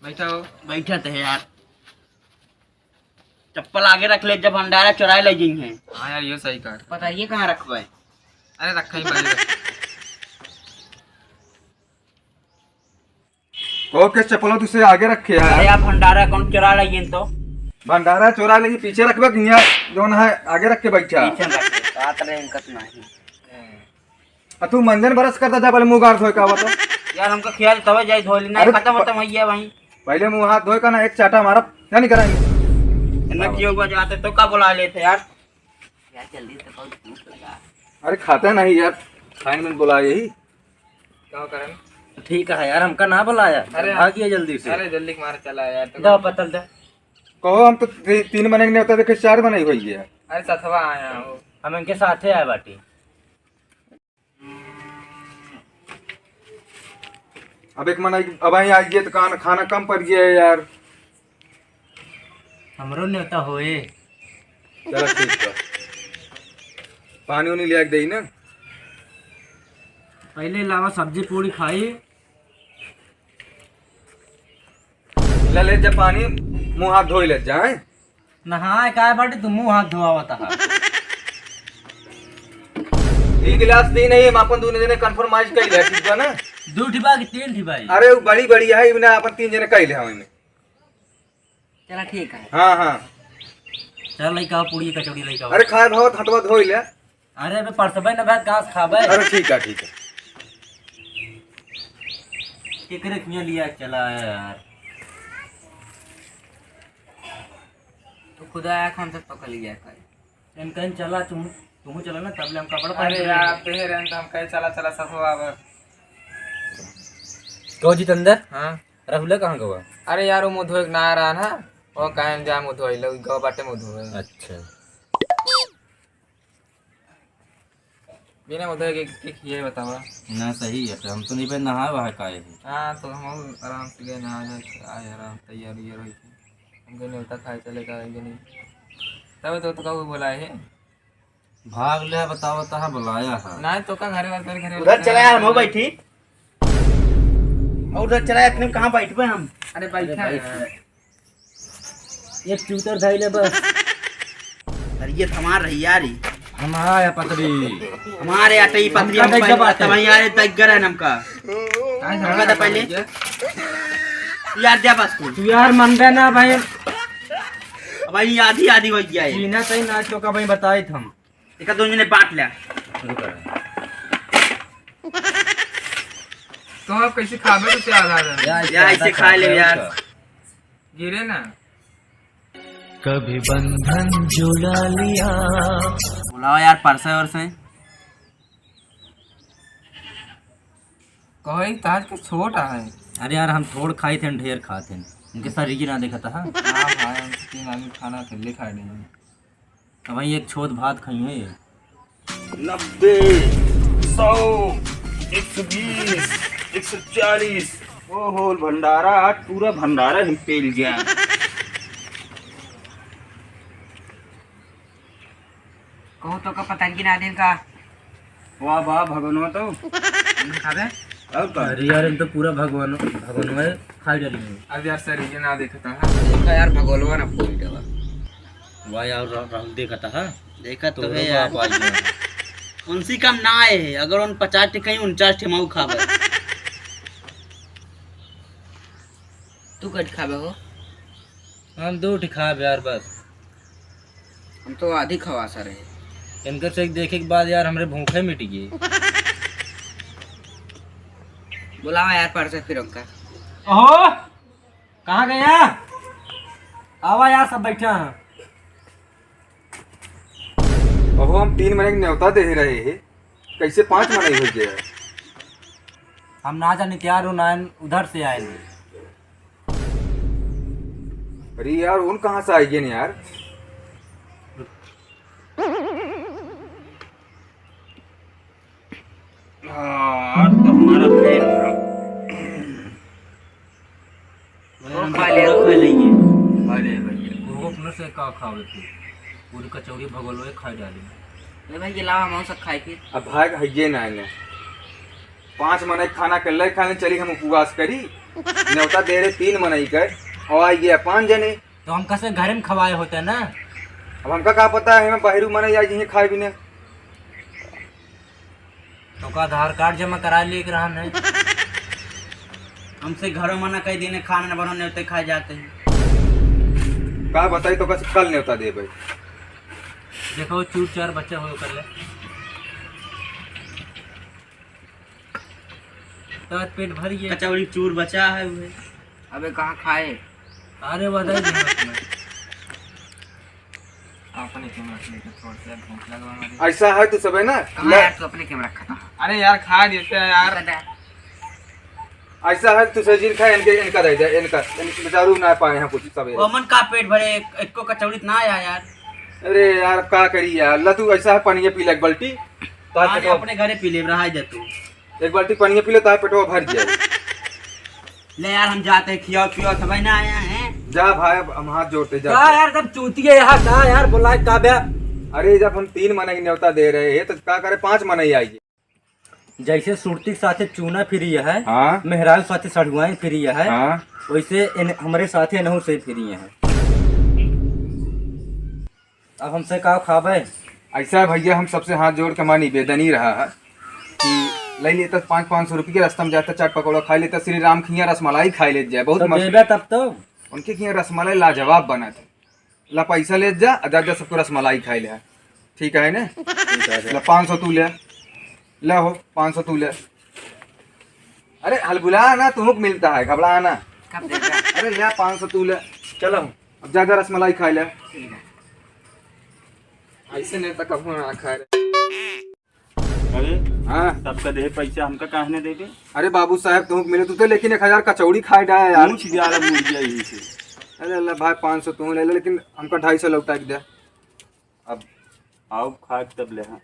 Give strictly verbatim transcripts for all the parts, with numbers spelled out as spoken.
बैठा हो। बैठत है यार। चप्पल आगे रख ले, जब भंडारा चोराए ले जइहें। हाँ यार, यो सही कहा। पता ये कहाँ रखबे? अरे रखा ही बाहर। ओके, चप्पल तुसे आगे रखे है। अरे यार, भंडारा कौन चोरा ले जइहें तो? भंडारा चोरा ले पीछे रखबे कि यहाँ जौन है आगे रख के बैठा? पीछे रख के, बात रे इनका तो नहीं। आ तू मंजन brush करता था, पहले मुंह हाथ धोए का बता। यार, हमका खियाल तबे जाई धोली, नहीं अरे खत्म प-, खत्म होइए भाई। पहले मुंह हाथ धोए का ना, एक चाटा मारा, क्या नहीं कराएंगे? इतना किया हुआ जाते तो का बुला लेते यार? यार, जल्दी से बहुत भूख लगा। अरे, खाते नहीं यार, खाए में बुलाए यही। क्या करें? ठीक है यार, हमका ना बुलाया। अरे, भागिए जल्दी से। अरे, जल्दी मार चला यार, तो दो पतल दे। कहो, हम तो ती-, तीन बने के नहीं होता, देखे, चार बने ही होई गया। अरे, सथवा आया हो। हम इनके साथे आए बाटी। अब एक मन आई, अब आई, आई गए तो खाना, खाना कम पड़ गया है यार। हमरो न्योता होए। चलो ठीक बा। पानी उनी ले आके देई ना। पहले लावा सब्जी पूरी खाई। ले, ले जा पानी, मुंह हाथ धोई ले जा, हैं? नहाए काय बाटे तू, मुंह हाथ धोआवत हा। तीन गिलास दी नहीं, हम अपन दोनों जने compromise कर ले, ठीक बा ना? दो ठी बा कि तीन ठी भाई? अरे, वो बड़ी बड़ी है, इन्हें अपन तीन जने कर ले हम इन्हें। चला ठीक है। हाँ, हाँ। चल लइका, पूड़ी कचौड़ी लइका। अरे, खाए भाव हथवा धोई ले। अरे, अबे परसबे न भाई, घास खाबे। अरे, ठीक है, ठीक है। केकरे खिया लिया चला है यार। तो खुदा आया, हम सब पकड़ लिया कर। इनकन चला, तुम, तुम चला ना, तब ले हम कपड़ा पहन अरे के यार, जाएंगे। तेरे रहन तो हम कहे चला, चला, सब हो अब। कहो जितेंद्र? हाँ? राहुल कहाँ गवा? अरे यार, वो मुँह धोए के ना आ रहा ना, वो कहे जा मुँह धोए लो, गवा बाटे मुँह धोए। अच्छा। बिना मुँह धोए के, के खिए बतावा। ना सही है, तो हम तो नहीं पे नहाए वहाँ काहे है। हाँ, तो हम आराम से गए नहा धोए के आए, आराम तैयार उयार होई के। हम गए न्योता खाए चले का, गए नहीं। तब तो, तो कब बुलाए है? भाग ले, बतावा तहाँ बुलाया है। ना, तो का घरे वाले तेरे घरे उधर वाले चला यार, हम हो बैठी। और उधर चला यार, इतने में कहाँ बैठबे हम? अरे बैठा अरे यार। एक चूतर धइले बस। अरे ये हमार रही यार, ये। हमारा है पतरी। हमारे आटे ही पतरी, हमका हम दैगा पहले बाटे। तब यार, दैगा रहे हमका। काहे हमका तो पहले। यार दे बस तू। तू यार मन बे ना भाई। अब भाई आधी आधी हो गया है। सीना तई ना तो का भाई बताई हम। एक दो जने बांट ले। तो आप कैसे खाबे तो क्या आधा आधा? या, या, ऐसे खा ले यार। गिरे ना। कभी बंधन जुड़ा लिया। बुलाओ यार, परसे वरसे। कहो, ई ताज के छोट आहे। अरे यार, हम थोड़ खाई थे, ढेर खाते हैं। इनके शरीर की ना देखा था। हाँ भाई, हम तीन आदमी खाना अकेले खा लेंगे। अब वहीं एक छोट भात खाई है। नब्बे, सौ, एक सौ बीस, एक सौ चालीस। ओहो, भंडारा, आज पूरा भंडारा हम पेल गया। कहूँ तो का पता नहीं कि ना दिन का। वाह, वाह, भगवान तो। हम खाबे? और का? अरे यार, हम तो पूरा भगवान, भगवान में खाई डाली है। अब यार, शरीर ना देखता है। देखा यार, भगवान ना फोड़ देवा। वाह यार, रा-, राहुल देखता है। देखा तो तोरो है यार। बाप आ गया। उनसे कम ना आए है, अगर उन पचास टे कहीं उनचास टे माऊ खाबे। तू कट खाबे हो? हम दो ठी खाब यार बस। हम तो आधी खवा सा रहे। इनकर से देखे के बाद यार हमरे भूखे मिट गई। बुलावा यार परसे फिर उनका। ओहो, कहाँ गया? आवा यार, सब बैठा हैं। अहो, हम तीन महीने के न्योता दे रहे हैं, कैसे पाँच महीने हो गया? हम ना जाने क्या रो नान उधर से आए हैं। अरे यार, उन कहाँ से आई गए यार? हाँ, आज तो हमारा पेट भरा। वो खा ले, वो खा लेंगे। अरे भैया। वो अपने से का खावे थे? पूरी कचौड़ी भगोलवे खा डाली। ए भाई, ये लावा, हम सब खाए के। अब भाग हइये ना आने। पाँच मनई खाना के ले खाने चली, हम उपवास करी। न्योता दे रहे तीन मनई के, और आई गया पाँच जने। तो हम कसे घरे में खवाए होते ना। अब हमका का पता है, हम बाहरी मनई आई जइहें खाए बिने। तो का आधार कार्ड जमा करा लिए रहन है? हमसे घरों मना कर देने, खाना न बनो, न्योते खाए जाते हैं। का बताई तो कस कल न्योता देबे। देखो चूर चार बच्चा हो कर ले। तो पेट भर गया। कचौड़ी चूर बचा है उहे। अबे कहाँ खाए? अरे बताई दे। अपने कैमरा से लेके थोड़ा सा भूख लगा हमारे। ऐसा है तू सबे ना, कहाँ ले। यार, तू अपने कैमरा खत्म। अरे यार, खा देते हैं यार। बता। ऐसा है तू सजीर खा, इनके, इनका दे दे, इनका, इन बेचारू ना पाए हैं कुछ सबे। वो मन का पेट भरे, एक, एको कचौड़ी ना आया यार। अरे यार, अब का करी यार, ला तू ऐसा है, पानी पी ले एक बाल्टी। तो आज हाँ, देखो। अपने घरे पी ले, रहा जा तू। एक बाल्टी पानी पी ले, तार पेटवा भर जाए। ले यार, हम जाते हैं, खियाओ पियाओ, सब ना आया है। जा भाई, अब हम हाथ जोड़ते का जाते हैं। यार, तब चूतिए यहाँ का यार, बोला का बे? अरे, जब हम तीन मनई न्योता दे रहे हैं, तो का करे, पाँच मनई आई। जैसे सुरती के साथे चूना फ्री है, हाँ। मेहरारू साथे सढ़ुआई फ्री है, हाँ। वैसे इन, हमरे साथे इनहू से फ्री है। अब हमसे का खाबे? ऐसा है भैया, हम सबसे हाथ जोड़ के हमार निवेदन ही रहा है कि ले लेता पाँच, पाँच सौ रुपये के रास्ता में जाता, चाट पकौड़ा खा लेता, श्री राम खिया रसमलाई खा लेत जाए, बहुत तो मस्त। देबे तब तो। उनके खिया रसमलाई लाजवाब बना था। ला पैसा लेत जा, आ जा, जा सबको रसमलाई खाए ले। ठीक है ना? ठीक है। ला पाँच सौ तू ले, ले हो पाँच सौ तू ले। अरे हलगुला ना, तुमको मिलता है, घबरा ना। कब देगा? अरे ले पाँच सौ तू ले। चलो। अब जा, जा रसमलाई खाए ले। ठीक है। ऐसे नहीं तो कभू ना खाए रे। अरे, हाँ। सबका देहे पैसा, हमका काहे न देबे? अरे बाबू साहब, तुमको मिले तू तो, लेकिन एक हजार कचौड़ी खाए डाया यार। पूछ ग्यारह मुर्गिया यही से। अरे अल्लाह भाई, पाँच सौ तू ले ले, लेकिन हमका ढाई सौ लौटा के दे। अब आओ खा के तब ले, हाँ।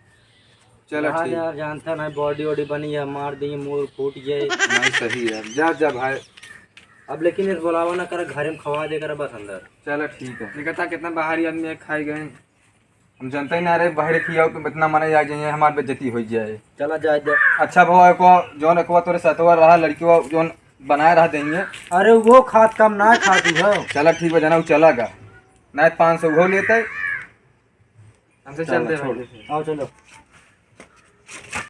चलो हाँ ठीक। यार, जानता ना, बॉडी वॉडी बनी है, मार देंगे, मुंह फूट जाए। नहीं, सही है, जा, जा भाई। अब लेकिन इस बुलावा ना कर, घर में खवा दे कर बस अंदर। चलो ठीक है। देखा था कितना बाहरी आदमी है, खाए गए। हम जानते ही ना रहे, बाहर खियाओ तो इतना मना आ जाए, हमार बेइज्जती हो जाए। चला जाए दे। अच्छा भवा, एको जौन एको तोरे सतवा रहा लड़कियों जौन बनाए रह देंगे। अरे वो खात कम ना खात हो। चला ठीक बा, जाना वो चला गा। ना पाँच सौ वो लेते। हमसे चला, चलते छोड़। भाई। आओ चलो।